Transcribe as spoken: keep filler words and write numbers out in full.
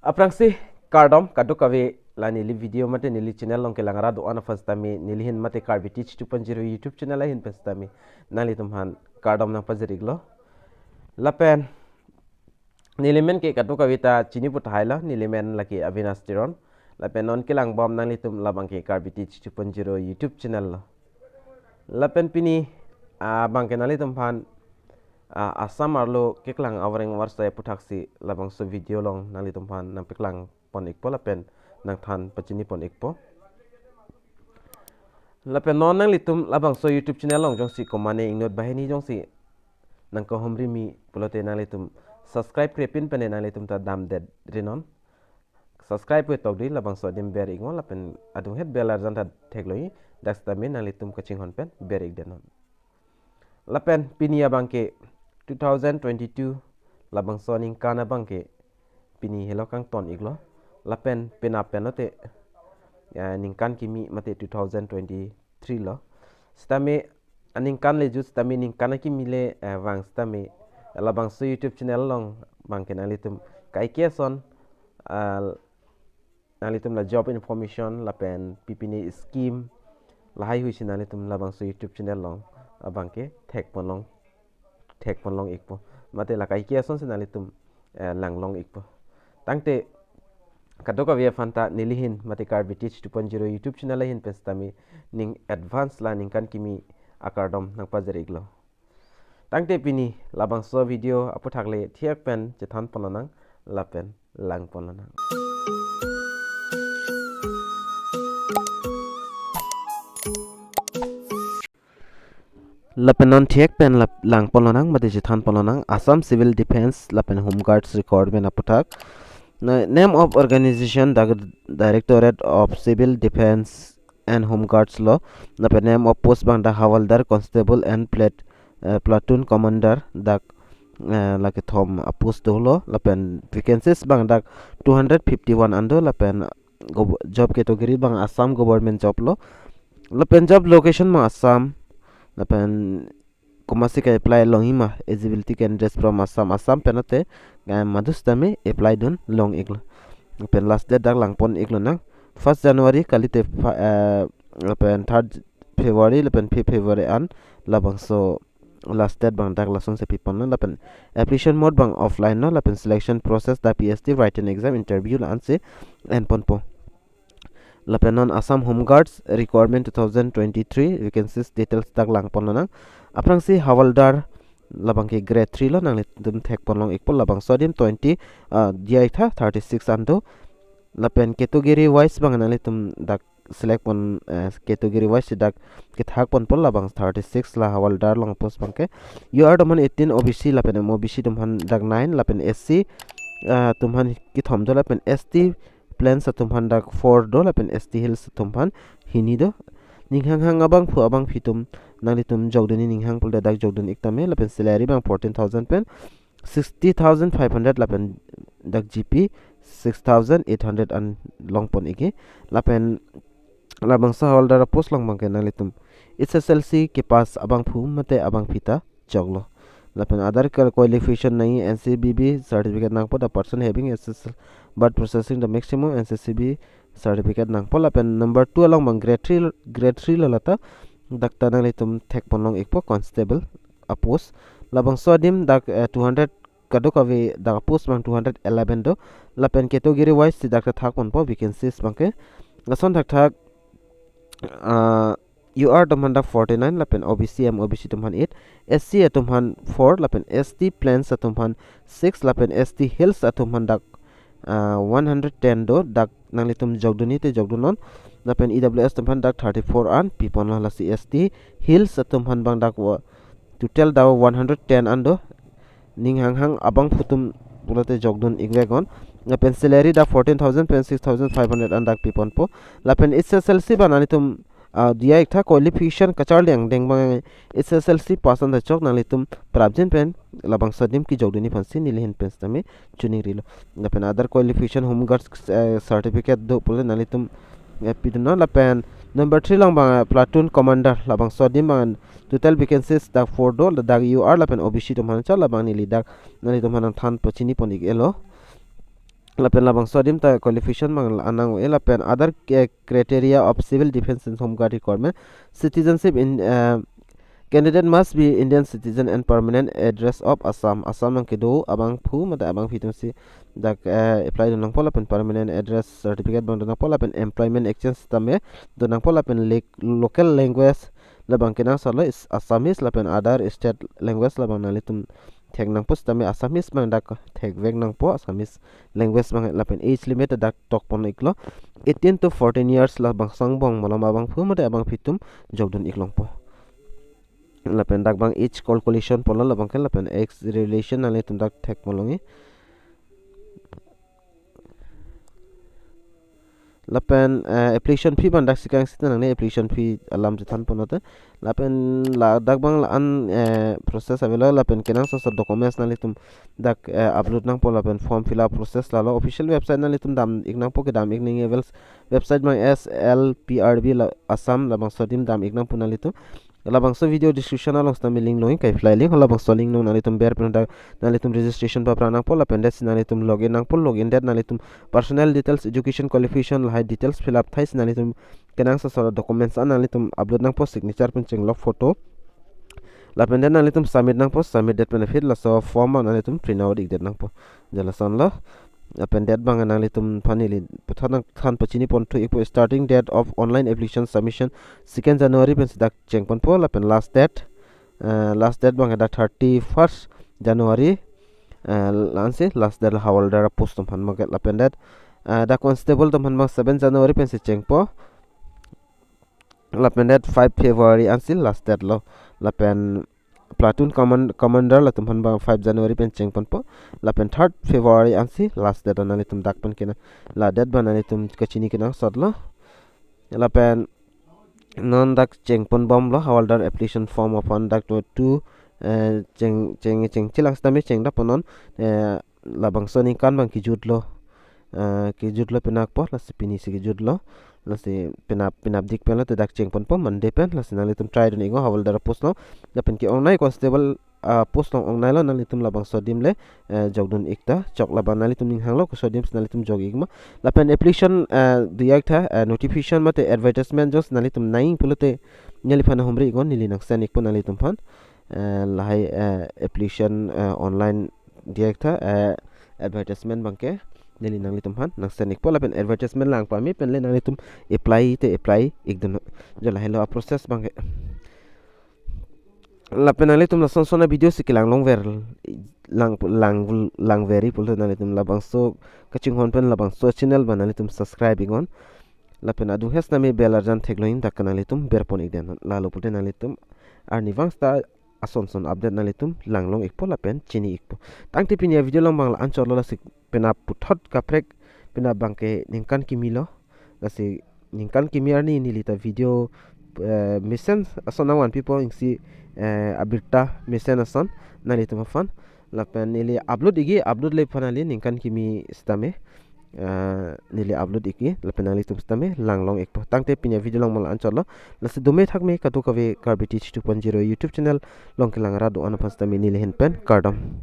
Aphrangsi kardom kadokave, la neli video mate neli channel along kelang rat do-an aphan sitame, neli ahin mate Karbi Teach two point zero YouTube channel ahin pen sitame nanglitum aphan kardom nangpajir-iklo. Lapen neli amen ke kadokave ta chini pu tahai lo, neli amen lake Avinash Teron. Lapen non kelang bom nanglitum labang ke Karbi Teach two point zero YouTube channel lo. Lapen pini, ah, abang ke nanglitum aphan, ah, Assam arlo keklang avareng avarsai aputhaksi labangso video along nanglitum aphan nangpeklang pon-ikpo lapen nangthan pachini pon-ikpo. Lapen non nanglitum labangso YouTube channel along jongsi komane ingnot banghini jongsi nangkahumri mi pulote nanglitum subscribe krepin pen nanglitum ta damdet rinon. Subscribe pu tok di, labangso adim ber-iknon lapen adunghet bell arjan ta theklong-i, dak sitame nanglitum kachinghon pen ber-ikdetnon. Lapen pini abang ke two thousand twenty-two, labangso aningkan abang ke pini helo kangton-iklo. Lapen penap pen lote, ya, ningkan kimi mate two thousand twenty-three lo. Sitame aningkan le jut sitame ningkan akimi le, eh, vang sitame labangso YouTube channel along abang ke nanglitum kaike ason, ah, nanglitum la job information lapen pipine scheme lahai hui si nanglitum labangso YouTube channel along abang ke thek ponlong, thek ponlong-ikpo. Mate la kaike ason si nanglitum, eh, langlong-ikpo. Tangte kadokave aphan ta neli ahin mate Karbi Teach two point zero YouTube channel ahin pen sitame ning advance la ningkan kimi akardom nangpajir-iklo. Tangte pini labangso video aputhak le thek pen chethan ponlonang lapen lang ponlonang. Lapen non thek pen lap-, lang ponlonang mate chethan ponlonang Assam Civil Defence lapen Home Guards recruitment aputhak. Na, name of organization dak Directorate of Civil Defence and Home Guards lo. Lapen name of post abang dak Havaldar, Constable and Plat-, eh, Platoon Commander dak, eh, la kethom apost dolo. Lapen vacancies abang dak two hundred fifty-one an do. Lapen gob-, job category abang Assam government job lo. Lapen job location abang Assam. Lapen komatsi ke-apply longjima, eligibility candidates from Assam, Assam pen lote, eh, madu sitame apply dunlong-iklo. Lapen last date dak lang pon-iklonang, first January kalite pha-, eh, lapen third February lapen fifth February an labangso last date abang dak lasonsi pi ponlo. Lapen application mode abang offline lo, lapen selection process dak P S T written exam, interview la-ansi en ponpo. Lapen non Assam Home Guards recruitment two thousand twenty-three vacancies details dak lang ponlonang. Aphrangsi Havaldar labang ke grade three lo, nanglitum thek ponlong-ikpo, labangso adim twenty, ah, diya-iktha, thirty-six an do. Lapen category wise abang nanglitum dak select pon, eh, category wise si dak kethak ponpo, labang thirty-six la Havaldar along post abang ke. U R atum aphan eighteen, O B C lapen M O B C atum aphan dak nine, lapen S C, ah, atum aphan kethom do, lapen S T Plains atum aphan dak four do, lapen S T Hills atum aphan hini do. Ning hanghang abangphu abangphi atum, nanglitum jokdunji ning hang pulote dak jokdun-ik tame, lapen salary abang fourteen thousand pen sixty thousand five hundred, lapen dak G P six thousand eight hundred an long pon-ikji. Lapen labangso Havaldar apost along abang ke nanglitum H S L C kepass abangphu mate abangphi ta joklo. Lapen other qual-, qualification nangji, N C B B certificate nangpo, the person having S S L, but possessing the maximum N C C B certificate nangpo. Lapen number two along abang grade three, grade three lo lata, dak ta nanglitum thek ponlong-ikpo, constable apost. Labangso adim dak, eh, two hundred kadokave, dak post abang two hundred eleven do. Lapen category wise si dak ta thak ponpo vacancies abang ke. Lason thakthak, ah, U R atum aphan dak forty-nine, lapen O B C, M O B C atum aphan eight, S C atum aphan four, lapen S T Plains atum aphan six, lapen S T Hills atum aphan dak, ah, one hundred ten do, dak nanglitum jokdunji te jokdunnon. Lapen E W S atum aphan dak thirty-four an pi ponlo, lasi S T Hills atum aphan abang dak wo-, total dak one hundred ten an do. Ning hanghang abangphu atum pulote jokdun-ik veknon. Lapen salary dak fourteen thousand pen six thousand five hundred an dak pi ponpo. Lapen H S L C abang nanglitum, ah, diya-iktha, qualification kacharli angdeng abang H S L C pass an ta chok, nanglitum prapjin pen labangso adim kejokdunji aphansi neli ahin pen sitame choningrilo. Lapen other qualification, Home Guards, eh, certificate do pulote nanglitum, eh, pidunnon. Lapen number three along abang, eh, Platoon Commander, labangso adim abang total vacancies dak four do, dak U R lapen O B C atum aphan chot, labang neli dak nanglitum aphan nangthan pachini pon-ik-etlo. Lapen labangso adim ta qualification abang la-an nang-o-e. Lapen other, eh, criteria of civil defense and home guard requirement, citizenship in, eh, candidate must be Indian citizen and permanent address of Assam. Assam nangkedo abangphu mate abangphi atumsi dak, eh, apply dun nangpo lapen permanent address certificate abang dun nangpo lapen employment exchange tame dun nangpo lapen le-, local language labang kenangsot lo is Assamese lapen other state language labang nanglitum thek nangpo sitame Assamese abang dak thekvek nangpo, Assamese language abang. Lapen age limit dak tokpon iklo eighteen to fourteen years, labangso angbong malom abangphu mate abangphi atum jokdun iklongpo. Lapen dak abang age calculation ponlo labang ke, lapen age relation nanglitum dak thek malongji. Lapen, eh, application fee abang dak si kangsi ta nangne, application fee alam chethan pon note. Lapen ladak abang la-an, eh, process avelo, lapen kenangsot asor documents nanglitum dak, eh, upload nangpo lapen form fill up process lalo. Official website nanglitum dam ik nangpo, kedam ik nangji avail website abang S L P R B la Assam, labangso adim dam ik nangpo nanglitum. Labangso video description along sitame link longji, kaiflai link, halabangso link along nanglitum ber pen dak nanglitum registration paphrang nangpo lapen det si nanglitum login nangpo, login det nanglitum personal details, education qualification lahai details fill up thai si nanglitum kenangsot asor documents an nanglitum upload nangpo, signature pen chenglok photo. Lapen det nanglitum submit nangpo, submit det pen aphi laso form an nanglitum print out ik det nangpo. Je lasonlo. Lapen det abang nanglitum aphan neli puthot nangthan pachini ponthu ikpo, starting date of online application submission second January pensi dak chengponpo, lapen last date, eh, last date abang dak thirty-first January, eh, la-ansi last date, la hawaldar post atum aphan abang ke. Lapen det, eh, dak constable atum aphan abang seven January pensi chengpo. Lapen det five February ansi last date lo. Lapen platoon command-, commander latum aphan abang five January pen chengponpo. Lapen third February ansi last date, nanglitum dak pen kena, la date abang nanglitum kachini kenangsot lo. Lapen non dak chengponbomlo hawaldar application form aphan, dak to two, eh, cheng, cheng, chengchelang sitame chengdapon non, eh, labangso aningkan abang kejutlo. Eh, kejutlo penap po, lasi pini si kejutlo. Lasi penap, penapdik pen lo, te dak chengponpo Monday pen, lasi nanglitum try dun iknon hawaldar post along. Lapen ke-ongnei constable, ah, post along ongneilo, nanglitum labangso adim le, eh, jokdun ik ta chok. Lapen nanglitum ning hanglo koso adim si nanglitum jok ikma. Lapen application, eh, diyaktha, eh, notification mate advertisement jongsi nanglitum nangji pulote neliphan humri iknon, neli nang send ikpo nanglitum aphan. Eh, lahai, eh, application, eh, online diyaktha, eh, advertisement abang ke neli nanglitum aphan nang send ikpo, lapen advertisement lang pame pen le nanglitum apply te apply ikdun. Je lahelo a process abang ke. Lapen nanglitum lason son a video si kelang longver, lang, lang, langver-i pulote nanglitum labangso kachinghon pen labangso channel abang nanglitum subscribe iknon. Lapen adung hes nami bell arjan theklongji, dak ke nanglitum berpon ikdet non. Lalo pulote nanglitum arnivang seta ason son update nanglitum langlong ikpo lapen chini ikpo. Tangte pini a video along abang la-an chotlo, lasi penap puthot kaprek penap abang ke ningkan kimi lo. Lasi ningkan kimi arni neli ta video, eh, mesen ason nangvanpipo, isi, eh, abirta mesen ason nanglitum aphan. Lapen neli upload ikji, upload le aphan kali ningkan kimi sitame, eh, neli upload ikji, lapen nanglitum sitame langlong ikpo. Tangte pini a video along abang la-an chotlo. Lasi dome thakme kadokave Karbi Teach two point zero YouTube channel along kelang rat do-an aphan sitame neli ahin pen kardom.